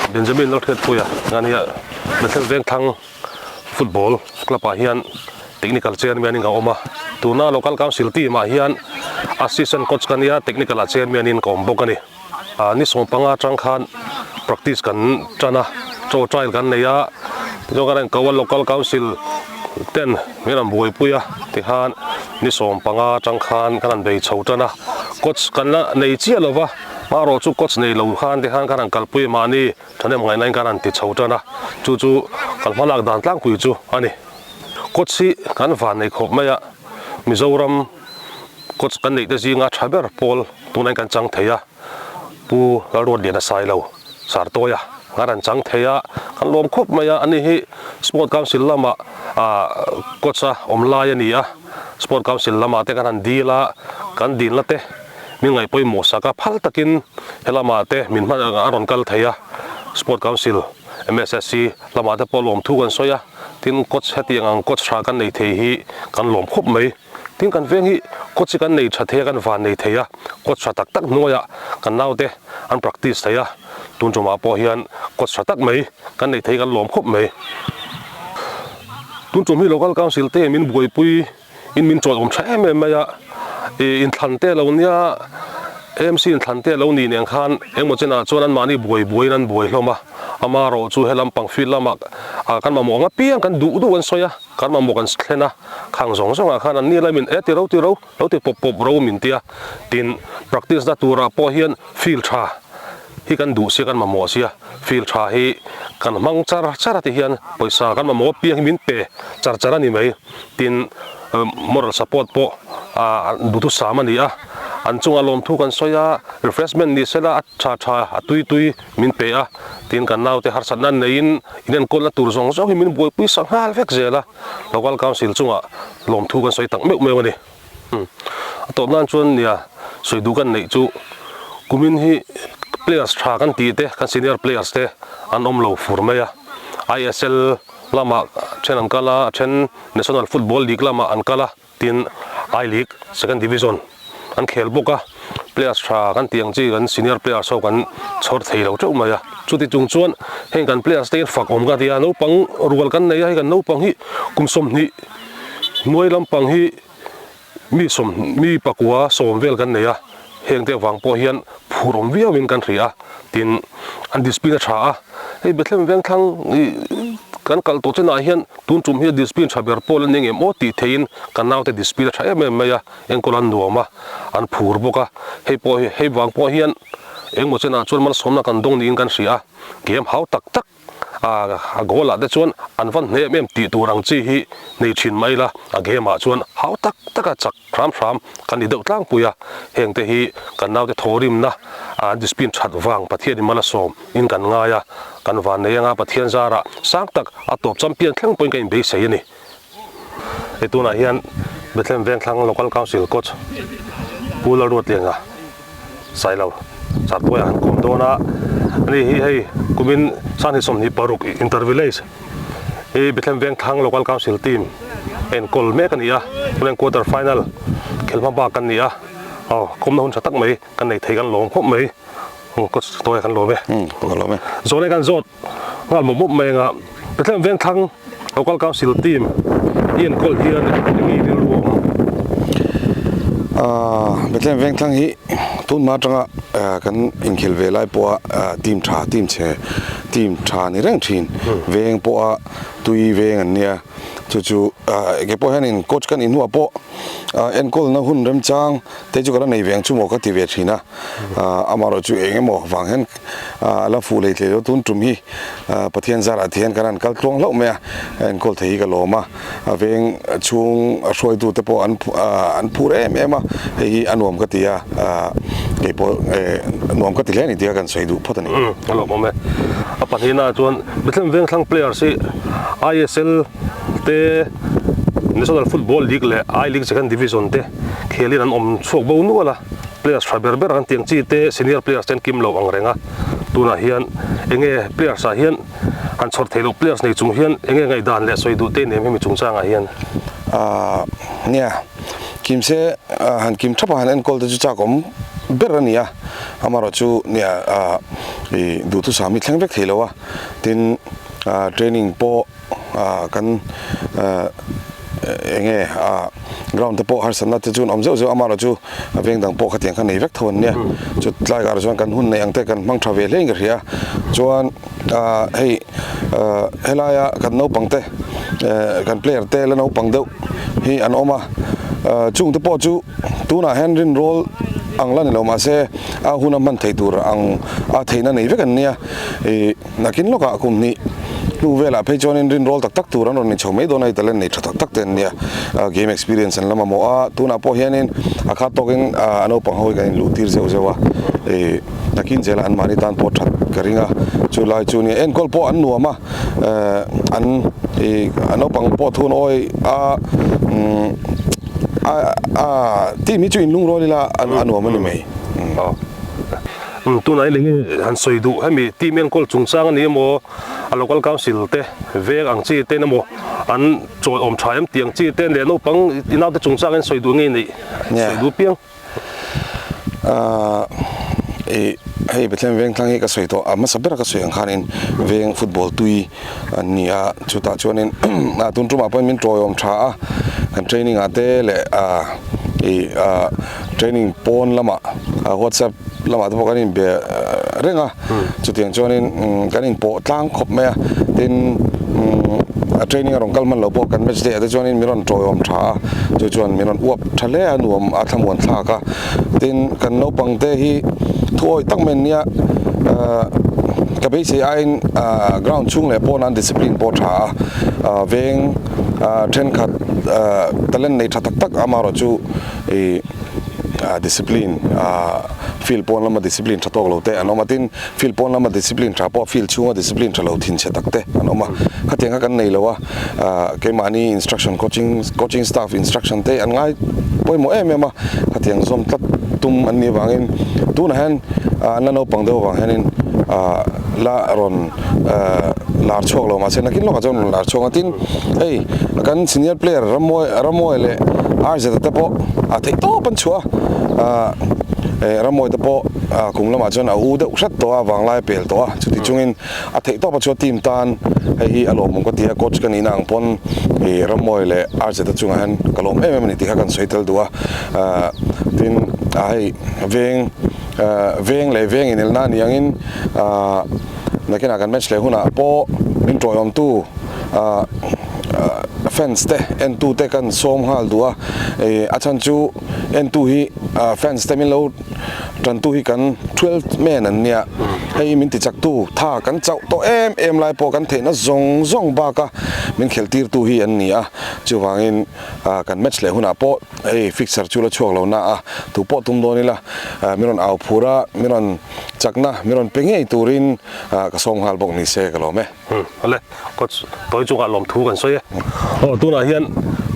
Benjamin Lalhriatpuia nga nia Bethel Vengthlang Football Club ah hian Technical Chairman in ka awm a, tuna Local Council team ah hian Assistant Coach ka nia Technical ah Chairman in ka awm bawk a ni. Ni 15 atang khan practice kan tan a, chaw trial kan nei a, tichuan kan rawn ko a Local Council ten min rawn buaipui a tikhan ni 15 atang khan kan rawn bei chho tan a, coach kan la nei chiah lo va. Hmarawh chu coach nei lo khan te khan kan han kalpui mahni thahnem ngaihna in kan han ti chho tan a, chu chu kan hmalak dan tlangpui chu a ni. Coach hi kan van nei khawp mai a, Mizoram coach kan neih te zinga tha ber pawl tunah in kan chang thei a, Pu Lalruatliana Sailo Sartawia kan han chang thei a, kan lawm khawp mai a, ani hi Sport Council lamah ah coach a awm lai a ni a, Sport Council lamah te kan han dil a, kan dilna te. Min ngaih pawimawh sak a, phal takin he lamah te min hman a rawn kal thei a, Sport Council, MSSC, lamah te pawh lawmthu kan sawi a, tin coach hetiang ang coach tha kan nei thei hi kan lawm khawp mai. Tin kan veng hi coach hi kan nei tha thei a, kan van nei thei a, coach tha tak tak hnuaiah kan naute an practice thei a, tun tumah pawh hian coach tha tak mai kan nei thei kan lawm khawp mai. Tun tum hi Local Council te min buaipui. In min chawi awm tha em em mai a, ih inthlan te lo nia AMC inthlan te lo nih nen khan engmaw chenah chuan anmahni buai buaiin an buai hlawm a, ama erawh chu helam pang field lamah ah kan mamawh ang apiang kan duh duh an sawi a, kan mamawh kan thlen a, khang zawng zawngah khan anni lamin e ti ro ti ro lo ti pawp pawp ro min tia, tin practice na turah pawh hian field tha hi kan duh sia kan mamawh sia, field tha hi kan hmang char char a ti hian pawisa kan mamawh apiang hi min pe char char a ni mai. Tin, moral support pawh duhthusam a ni a, an chungah lawmthu kan sawi a, refreshment ni sela a tha tha a tui tui min pe a, tin kan naute harsatna neiin inenkawlna tur zawng zawng hi min buaipui sak nghal vek zel a, Local Council chungah lawmthu kan sawi tak meuh meuh a ni. A tawp nan chuan nia sawi duh kan neih chu kumin hi players tha kan tih te kan senior players te an awm lo fur mai a, ISL lamah then an kal a, a then National Football League lamah an kal a, tin I League Second Division an khel bawk a, players tha kan tih ang chi kan senior players ho kan chhawr thei lo teuh mai a, chuti chung chuan heng kan players te hian fak awm ka ti a, naupang rual kan nei a, hei kan naupang hi kum 20 hnuai lampang hi Mi sawm, mi pakua sawm vel kan nei a, heng te vang pawh hian phur awm viau in kan hria a, tin an discipline a tha a, hei Bethlehem Vengthlang ih kan kal tawh chenah hian tun tum hi discipline tha ber pawl an ni ngem aw tih theihin kan naute discipline a tha em em mai a, enkawl an nuam a, an phur bawk a, hei pawh hi hei vang pawh hian engmaw chenah chuan malsawmna kan dawng niin kan hria a, game hau tak tak. A goal ah te chuan an van hne em em tih tur ang chi hi nei thin mai ila, a game ah chuan hau tak tak a chak hram hram kan ni deuh tlangpui a, heng te hi kan naute thawhrimna an discipline that vang Pathian in mal a sawm in kan ngai a, kan van nei anga Pathian zarah sang tak a tawp champion thleng pawhin ka inbeisei a ni. Hei tunah hian Bethlehem Vengthlang Local Council Coach Pu Lalruatlianga Sailo Sartuaia han kawm dawn a, ani hi hei kumin Sanghnih 26 Inter Village hi Bethlehem Vengthlang Local Council team enkawl mek a ni a, tunah hian quarter final khelh hma bak kan ni a, aw kawmna hun tha tak mai kan nei thei kan lawm khawp mai, coach Sartuaia kan lawm e. Kan lawm e. Zawhna kan zawt. Nghal mawp mawp mai anga Bethlehem Vengthlang Local Council team i enkawl hian eng nge i rilru awm? Bethlehem Vengthlang hi tun hma atanga kan inkhel ve lai pawha team tha, team chhe, team tha ni reng thin veng pawha tui veng an nia. Chu chu enge pawh hianin coach ka nih hnuah pawh enkawlna hun remchang te chu ka la nei ve ang chu maw ka ti ve thin a, amaherawh chu eng emaw vang hian a la fuh lei thei lo tun tum hi Pathian zarah te hian kan han kal tluang hlauh mai a, enkawl thei hi ka lawm a, a veng chhung hruaitu te pawh an an phur em em a, hei hi a nuam ka ti a, kei pawh nuam ka ti hle a ni tih kha kan sawi duh phawt a ni. A lawmawm e. A pahnihna chuan Bethlehem Vengthlang players hi ISL te National Football League leh I League Second Division te khelin an awm chhuak bo nual a, players tha ber ber an tiang chi te senior players te an kim lo ang reng a, tunah hian enge players ah hian han chhawr theih loh players nei chung hian enge ngaihdan leh sawi duh te nem hemi chungchangah hian. Nia, kim se han kim thap a han enkawl te chu chak awm. ber a ni a, amaherawh chu nia ih duhthusam hi thleng vek thei lo a, tin training pawh kan eng nge ground te pawh harsatna te chu an awm zeuh zeuh a, amaherawh chu veng dang pawh khatiang kha nei vek tho an nia, chu tlai karah chuan kan hun neih ang te kan hmang tha ve hlein ka hria, chuan hei helaia kan naupang te kan player te la naupang deuh hi an awm a, chung te pawh chu. Tunah hian rinrawl ang la ni lo mahse a huna hman thei tur ang a theihna nei vek an nia. Ih nakin lawkah kum hnih hnu velah phei chuanin rinrawl tak tak tur an rawn inchho mai dawn a, hei talent nei tha tak tak te an nia. Game experience an la mamawh a, tunah pawh hianin a khat tawkin a naupang ho hi kan inluh tir zeuh zeuh a. Ih nakin zela anmahni tan pawh that ka ring a, chulai chu nia enkawl pawh an nuam a. An ih naupang pawh thun awi a umm a a team hi chu in lung rual ila a nuam a ni mai. Umm tunah hian enge han sawi duh hemi team enkawl chungchang a ni emaw a local council te veng ang chi ten emaw an chawi awm tha em tih ang chi te leh naupang inaute chungchang in sawi duh nge neih sawi duh piang. Ahh ih hei Bethlehem Vengthlang hi ka sawi tawh a hmasa ber a ka sawi ang khanin veng football tui an ni a chutah chuanin ah tun tumah pawhin min tawiawm tha a kan training ah te leh ah ih ah training pawn lamah ah whatsapp lamah te pawh kan inbe reng a chutiang chuanin kan inpawh tlang khawp mai a tin a training a rawn kal hman loh pawh kan match day ah te chuanin min rawn tawiawm tha a chu chuan min rawn uap tha hle a nuam a thlamuan thlak a tin kan naupang te hi thuawi tak mai an nia ahh ka beisei aiin ahh ground chhung leh pawnah an discipline pawh tha a ahh veng ahh thenkhat ahh talent nei tha tak tak amaherawh chu ih discipline field pawn lama discipline tha tawk lo te an awm a tin field pawn lama discipline tha pawh field chhunga discipline tha lo thinchhe tak te an awm a khatiang kha kan nei lo a keimahni instruction coaching coaching staff instruction te an ngai pawimawh em em a khatiang zawm tlat tum an nih avangin tunah hian an la naupang deuh avang hianin la rawn lar chhuak lo mahse nakin lawkah chuan rawn lar chhuak a tin hei kan senior player Rammawi Rammawi leh Aizata te pawh a theih tawp an chhuah a ah eh Rammawi te pawh ah kum lamah chuan a u deuh hret tawh a vanglai a pel tawh a chuti chungin a theih tawp a chhuah team tan hei hi a lawmawm ka ti a coach ka nihna ang pawn ih Rammawi leh Aizata chungah hian ka lawm em em a ni tih kha kan sawi tel duh a ah tin ah hei veng ah veng leh veng inelna a ni angin ah nakinah kan match leh hunah pawh min tawiawmtu ah fans te entu te kan sawm nghal duh a ih a chhan chu entu hi ah fans te min lo tantu hi kan twelve man an nia hei min ti chak tu tha kan chauh tawh em em lai pawh kan theihna zawng zawng bak a min khelh tir tu hi an ni a chuvangin ah kan match leh hunah pawh hei fixture chu la chhuak lo na a tu pawh tum dawn ila ah min rawn au phur a min rawn chakna min rawn pe ngei turin ah ka sawm nghal bawk ni se ka lawm e. Umm awle coach tawi chungah lawmthu kan sawi e. Aw tunah hian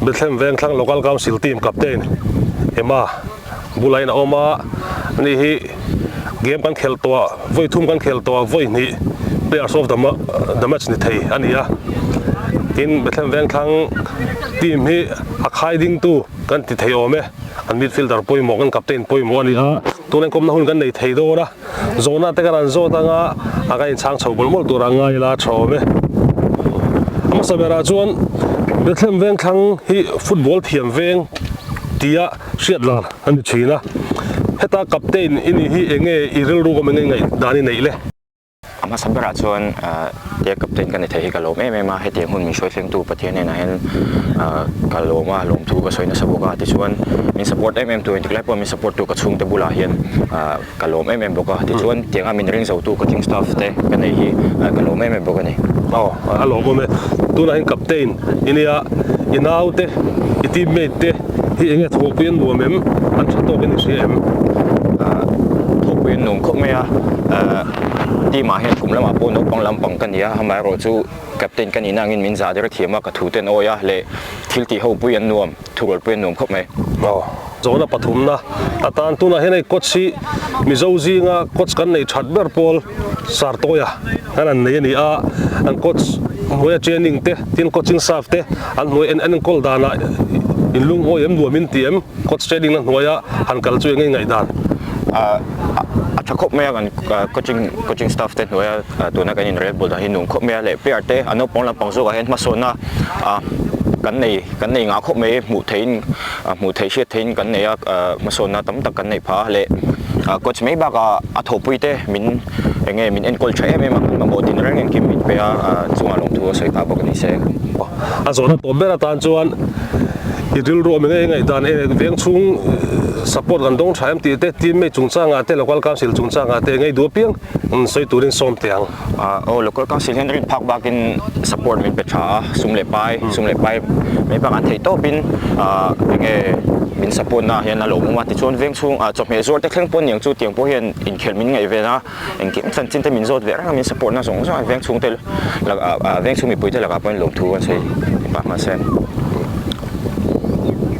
Bethlehem Vengthlang Local Council team captain Emma bula in a awm a, ani hi game kan khelh tawh ah vawi thum kan khelh tawh ah vawi hnih players of the match ni thei a ni a. Tin Bethlehem Vengthlang team hi a khai dingtu kan ti thei awm e, an midfielder pawimawh kan captain pawimawh a ni a, tuna inkawmna hun kan nei thei dawn a. Zawhna te kan han zawt anga a kan inchhang chho mawlh mawlh tur a ngai ila a tha awm e. A hmasa berah chuan Bethlehem Vengthlang hi football thiam veng tia hriat lar a ni thin a. Heta captain i nih hi eng nge i rilru awm eng nge ngaih dan i neih le? A hmasa berah chuan tia captain ka ni thei hi ka lawm em em a, hetiang hun min hruai thlengtu Pathian hnenah hian ka lawm a, lawmthu ka sawi nasa bawk a. Tichuan min support em em tu engtik lai pawh min support tu ka chhungte bulah hian Ka lawm em em bawk a, tichuan tianga min ring zotu coaching staff te ka nei hi ka lawm em em bawk a ni. Aw, a lawmawm e. Tunah hian captain i nia, i nau te, i teammate te hi enge thawhpui an nuam em? An tha tawk in i hria em? Thawhpui an nuam khawp mai a, team ah hian kum lamah pawh naupang lampang ka ni a, amaherawhchu captain ka nihna angin min zah der thiam a, ka thu ten awi a leh thil tih ho pui an nuam. Thurualpui an nuam khawp mai. Aw, zawhna pathumna atan tunah hian hei coach hi Mizo zinga coach kan neih that ber pawl Sartawia kan an nei a ni a, an coach hnuaia training te tin coaching staff te an hnuai en enkawl danah in lungawi em nuam in ti em coach training na hnuaia han kal chu eng nge ngaihdan? A tha khawp mai a kan coaching coaching staff te hnuaia tuna kan inrel bul dan hi nuam khawp mai a leh player te a naupang lampang zawkah hian hmasawnna kan nei kan nei ngah khawp mai hmuh theihin hmuh theih hriat theihin kan nei a hmasawnna tam tak kan neih phah a leh coach mai bakah a thawhpui te min eng nge min enkawl tha em em a kan mamawh tin reng engkim min pe a chungah lawmthu a sawi phah bawk a ni se. A zawhna tawp ber atan chuan i rilru awm eng ngaihdan e veng chhung support kan dawng tha em tih te teammate chungchangah te local council chungchangah te ngei duh apiang sawi turin sawm teh ang. Aw local council hian rin phak bakin support min pe tha a sum leh pai sum leh pai mai bak an theih tawpin enge min support na ah hian a lawmawm a tichuan veng chhung chawhmeh zuar te thleng pawh aniang chu tiang pawh hian inkhelh min ngaih ven a. Engkim chanchin te min zawt ve reng a, min support na zawng zawng a, veng chhung te lakah veng chhung mipui te lakah pawhin lawmthu an sawi pah hmasa.